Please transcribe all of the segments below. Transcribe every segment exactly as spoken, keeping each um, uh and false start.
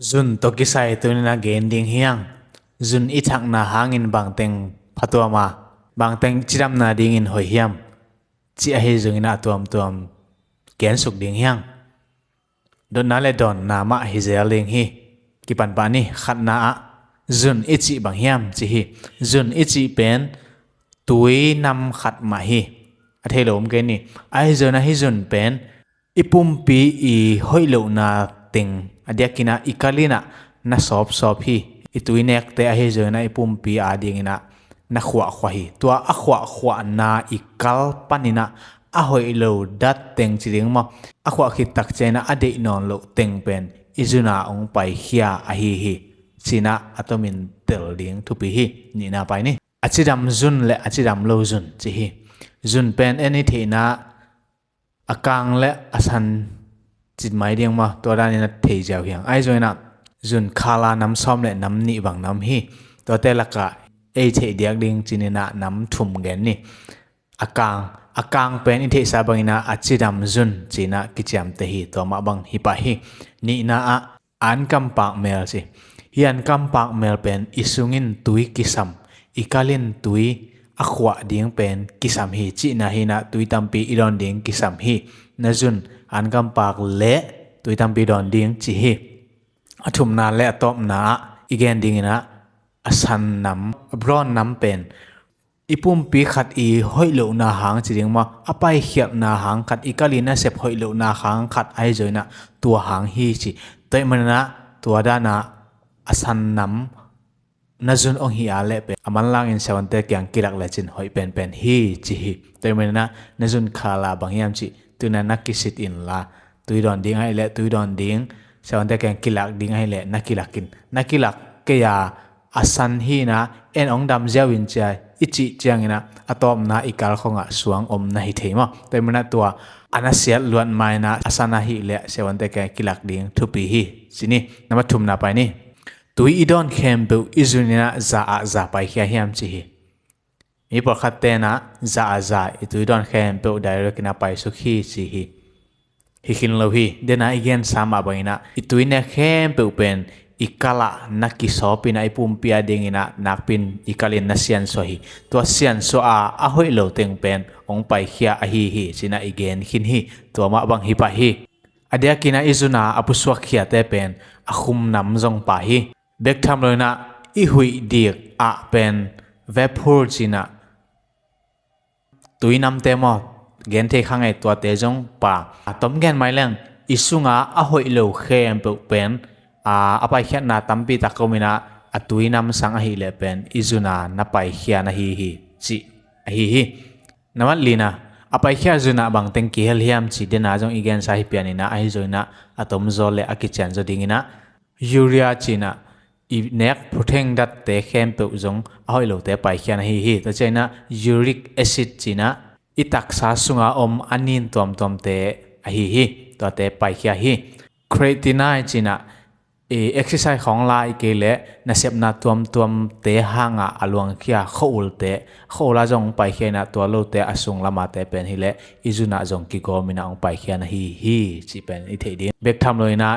Zun tawh kisai tuni-in a gen ding hi hang. Zun i thakna hangin bangteng phatuam a, bangteng cidamna dingin hoih hiam, cih ahi zongin a tuamtuam gensuk ding hi hang. Dotna le dawnna mah hi zel ding hi. Kipan pah ni. Khatna ah zun i cih bang hiam cih hi. Zun i cih pen tui nam khat mah hi. A thei lo om kei ni. Ahi zongin a hih zun pen i pumpi i hoih lohna teng, a diakin a i kal in a na sawpsawp hi. I tui nekte ahi zongin a i pumpi a dingin a na khuahkhuah hi. Tua a khuahkhuahna i kal panin a a hoih lo dat teng ci ding maw, a khuah khit tak ciangin a a deih nawn loh teng pen i zun a hong paikhia ahi hi, ci-in a tomin tel ding thupi hi. Nihna pai ni. A cidam zun le a cidam lo zun cih hi. Zun pen en i theihna a kang le a san cih mai ding maw, tua danin a thei ziau hi hang. Ahi zongin a zun khala nam sawm le nam nih bang nam hi. Tuate lakah ei theih diak ding ci-in a nam thum gen ni. A kang, a kang pen i theihsa bangin a a cidam zun ci-in a kiciamteh hi. Tua mah bang hi pah hi. Nihna ah ankam pakmel ci. Hih ankam pakmel pen i sungin tui kisam, i kalin tui a khuah ding pen kisam hi cihna hi-in a tui tampi i dawn ding kisam hi. Na zun ankam pak le tui tampi dawn ding cih hi. A thumna le a tawpna ah i gen dingin a a san nam, a brawn nam pen i pumpi khat i hoih lohna hang ci ding maw, a paikhiatna hang khat, i kal i nasep hoih lohna hang khat ahi zongin a tua hang hi ci. Tua ahih manin a tua dan a a san nam na zun hong hih a leh pen a manlangin siavuante kiang kilak lecin hoih penpen hi ci hi. Tua ahih manin a na zun khala bang hiam cih tuni-in a na kisit inla, tui dawn ding ahih leh tui dawn ding, siavuante kiang kilak ding ahih leh na kilak in. Na kilak kei a a san hi-in a en hong dam ziau in cia i cih ciangin a a tawpna i kal khong ah suang om na hi thei maw. Tua ahih manin a tua a na siat luat ma-in a a san ahih leh siavuante kiang kilak ding thupi hi ci ni. Nambat thumna pai ni. Tui i dawn khempeuh i zun in a za ah za paikhia hiam cih hi. Mi pawlkhatte in a za ah za i tui dawn khempeuh direct in a paisuk hi ci hi. Hi khin lo hi. Dena i gensa mah bangin a i tui nek khempeuh pen i kal ah na kisawp in a i pumpi a dingin a nakpi-in i kal in na siansuah hi. Tua siansuah a a hoih lo teng pen hong paikhia ahi hi ci-in a i gen khin hi. Tua mah bang hi pah hi. A diakin a i zun a a pusuak khiate pen a khum nam zong pha hi. Bek tham lo-in a i huih dik ah pen vapor ci-in a tui namte maw, gen thei kha ngei, tuate zong pha. A tom gen mai leng i sung a a hoih lo khempeuh pen a, a paikhiatna tampi tak om in a, a tui nam sang ahih leh pen i zun a na paikhia na hi hi cih ahi hi. Nambat lina, a paikhia zun ah bangteng kihel hiam cih dena zong i gensa hi pian in a, ahi zongin a a tom zaw le a kician zaw dingin a urea ci-in a i nek phutheng datte khempeuh zong a hoih lote paikhia na hi hi. Tua ciangin a uric acid ci-in a i taksa sung a om a nin tuamtuamte ahi hi. Tuate paikhia hi. Creatinine ci-in a i exercise khawng la i kei leh nasepna tuamtuamte hang a a luangkhia khua-ulte, khua-ul a zong paikhia in a tua lote a sung lam ate pen hi leh i zun ah zong kigawm in a hong paikhia na hi hi cih pen i theih ding. Bek tham lo-in a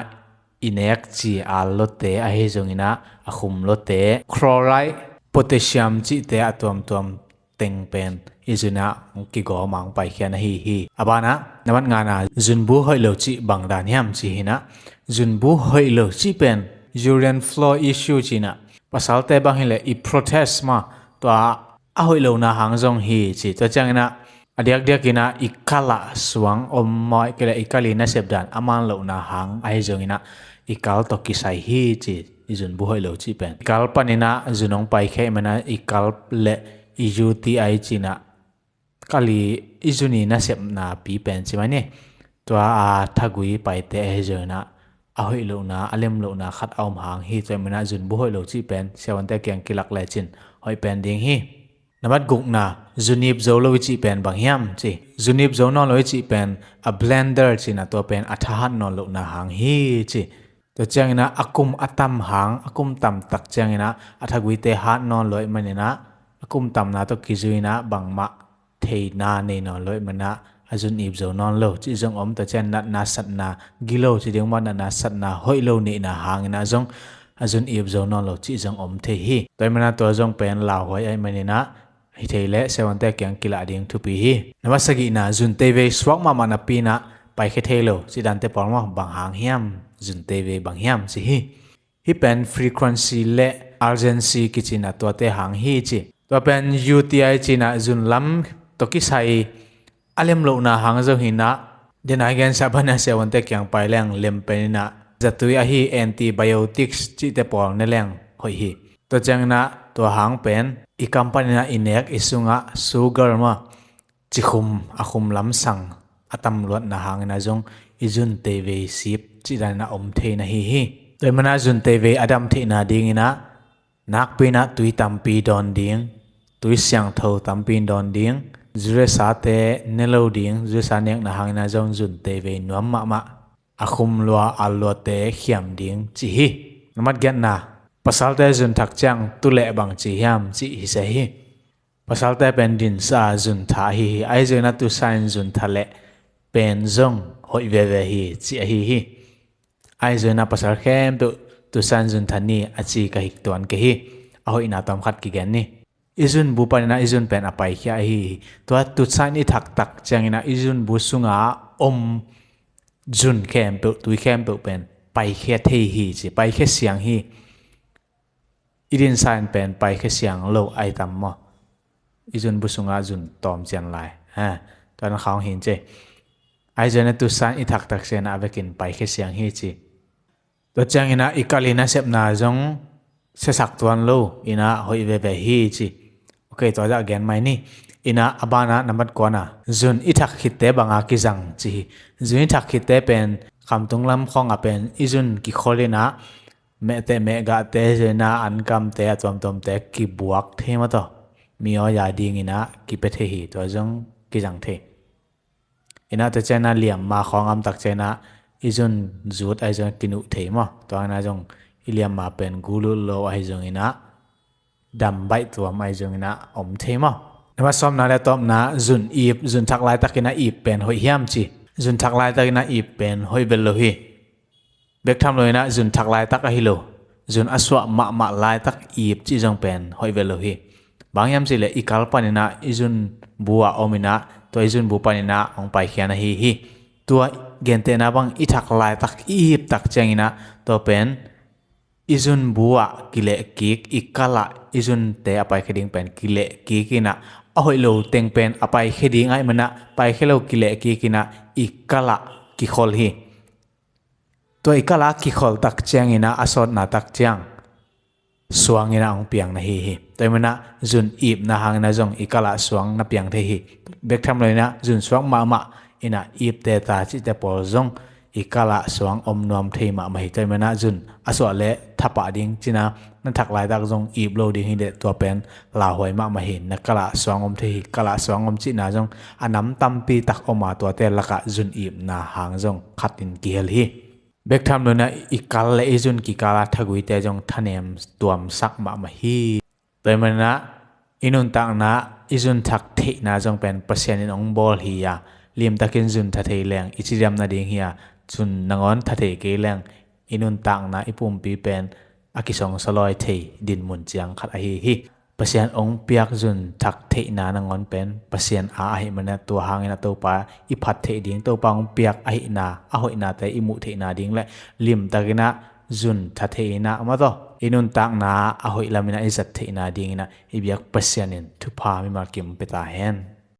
i nek ci al lote ahi zongin a a khum lote, chloride, potassium cihte a tuamtuam teng pen i zun ah hong kigawm a hong paikhia na hi hi. A ban ah nambat ngana, zunbu hoih lo cih bang dan hiam cih hi-in a, zunbu hoih lo cih pen urinary flow issue ci-in a, pasalte bang hi leh i protest mah, tua a hoih lohna hang zong hi ci. Tua ciangin a a diakdiakin a i kal ah suang om maw, ahih kei leh i kal i nasep dan a man lohna hang ahi zongin a i kal tawh kisai hi ci. I zunbu hoih lo cih pen i kal panin a zun hong paikhia ahih manin a i kal le i U T I ci-in a kal i, i zun i nasepna pi pen ci mai ni. Tua a thagui paite ahi zongin a a hoih lohna, a lem lohna khat a om hang hi. Tua ahih manin a zunbu hoih lo cih pen siavuante kiang kilak lecin hoih pen ding hi. Nambat gukna, zu nip zo lo i cih pen bang hiam cih. Zu nip zo nawn lo i cih pen a blender ci-in a, tua pen a tha hat nawn lohna hang hi ci. Tua ciangin a a kum a tam hang, a kum tam tak ciangin a a thaguite hat nawn lo ahih manin a, a kum tamna tawh kizui-in a bangmah theihna nei nawn lo ahih manin a, a a zun ip zo nawn lo cih zong om. Tua ciang natna satna gilo ci ding maw, natna satna hoih lo neihna hangin ah zong a zun ip zo nawn lo cih zong om thei hi. Tua ahih manin ah tua zong pen lauhuai ahih manin ah hi thei leh siavuante kiang kilah ding thupi hi. Nambat sagihna, zun teivei suak mahmah napi in ah paikhia thei lo cih dante pawl maw, bang hang hiam? Zun teivei bang hiam ci hi. Hih pen frequency le urgency kici in ah tuate hang hi ci. Tua pen U T I ci in ah zun lam tawh kisai a lem lohna hang zong hi in ah, den a i gensa bang in ah siavuante kiang pai leng lem pen in ah zatui ahi antibiotics cihte pawl ne leng hoih hi. Tua ciangin ah tua hang pen i kam panin ah i nek i sungah sugar maw, cikhum a khum lamsang a tam luatna hangin ah zong i zun teivei sip cih dan in ah om thei na hi hi. Tua ahih manin ah zun teivei a dam theihna dingin ah nakpi in ah tui tampi dawn ding, tui siangtho tampi in dawn ding, zuresa te ne lo ding, zuresa nekna hangin ah zong zun teivei nuam mahmah, a khum lua a luate khiam ding ci hi. Nambat giatna, pasalte zun thak ciang tu leh bang ci hiam cih hi se hi. Pasalte pen dinsa zun tha ahi hi. Ahi zongin ah tusa in zun tha leh pen zong hoih veve hi ci ahi hi. Ahi zongin ah pasal khempeuh tusa in zun tha ni a ci ka hi tuan kei hi. A hoihna tawm khat kigen ni. I zun bu panin ah i zun pen a paikhia ahi hi. Tua tusa in i thak tak ciangin ah i zun bu sunga om zun khempeuh, tui khempeuh pen paikhia thei hi ci, paikhia siang hi. I dinsa in pen paikhia siang lo ai tam maw? I zun bu sunga zun tawm cian lai. Ha, tua na khawng hin ci. Ahi zongin ah tusa in i thak tak ciangin ah a vekin paikhia siang hi ci. Tua ciangin ah i kal i nasepna zong siasak tuan lo in ah hoih veve hi ci. Ok, tua zah gen mai ni. In ah a ban ah nambat kuana, zun i thak khitte banga kizang ci hi. Zun i thak khitte pen khamtung lam khawng ah pen i zun kikhol in ah mehteh mehgahte, zun ah ankamte, a tuamtuamte kibuak thei maw, tua mi aw ya dingin ah kipia thei hi. Tua zong kizang thei. In ah tua ciangin ah liamma khawng a om tak ciangin ah i zun zut ahi zong kinuh thei maw? Tua in ah zong i liamma pen gu lut lo ahi zongin ah dam baih tuam ahi zongin ah om thei maw? Nambat sawmna le tawpna, zun ip, zun thak laitakin ah ip pen hoih hiam ci. Zun thak laitakin ah ip pen hoih vet lo hi. Bek tham lo in ah zun thak laitak ahi lo, zun a suah mahmah laitak ip cih zong pen hoih vet lo hi. Bang hiam cih leh i kal panin ah i zun bu ah om in ah tua i zun bu panin ah hong paikhia na hi hi. Tua gentehna bang i thak laitak i ip tak ciangin ah tua pen i zun bu ah kileh kik, i kal ah i zunte a paikhia ding pen kileh kik in ah a hoih lo teng pen a paikhia ding ahih manin ah paikhia lo kileh kik in ah i kal ah kikhol hi. Tua i kal ah kikhol tak ciangin ah a sawtna tak ciang suang in ah hong piang na hi hi. Tua ahih manin ah zun ipna hangin ah zong i kal ah suang na piang thei hi. Bek tham lo in ah zun suak mahmah in ah ipte ta cihte pawl zong i kal ah suang om nuam thei mahmah hi. Tua ahih manin ah zun a suah leh thapah ding cihna, na thak laitak zong ip lo ding hi leh tua pen lauhuai mahmah hi. Na kal ah suang om thei hi. Kal ah suang om cihna zong a nam tampi tak om a, tuate lakah zun ipna hang zong khat in kihel hi. Bek tham lo in ah i kal le i zun kikal ah thaguite zong thanem tuamsak mahmah hi. Tua ahih manin ah i nuntakna i zun thak theihna zong pen Pasian in hong bawl hi a, limtakin zun tha thei leng i cidam nading hi a, zun nangawn tha thei kei leng i nuntakna i pumpi pen a kisongsaw lawi thei dinmun ciang khat ahi hi. Pasian hong piak zun thak theihna nangawn pen Pasian a ahih manin ah tua hangin ah Topa i phat theih ding, Topa hong piak ahihna, a hoihnate i muh theihna ding le limtakin ah zun tha thei in ah maw, tua i nuntakna a hoih lam in ah i zat theihna dingin ah i biak Pasian in thupha mimal kim pia ta hen.